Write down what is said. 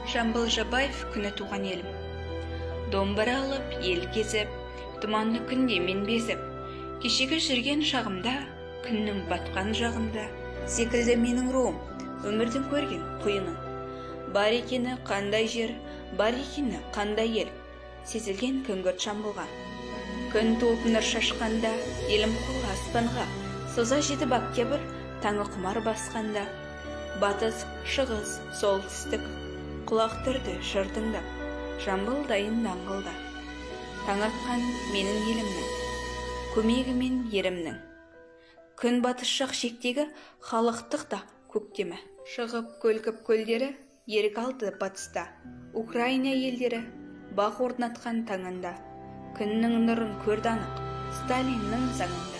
Жамбыл Жабаев, «Күні туған елім». Домбыра алып, ел кезіп, тұманды күнде мен безіп, кешегі жүрген шағымда, күннің батқан жағында секілді менің руым, өмірдің көрген құйыны. Бар екені қандай жер, бар екені қандай ел, сезілген күңгірт Жамбылға. Күн туып нұр шашқанда, елім қолы аспанға соза жетіп, октябрь таңы құмар басқанда, батыс, шығыс, солтүстік құлақ түрді жыр тыңдап, Жамбыл дайын даңғылда. Таң атқан менің елімнің көмегімен ерімнің, күн батыс жақ шектегі халықтық та көктемі шығып, көлкіп көлдері ерік алды. Батыста Украина елдері бақ орнатқан таңында, күннің нұрын көрді анық Сталиннің заңында.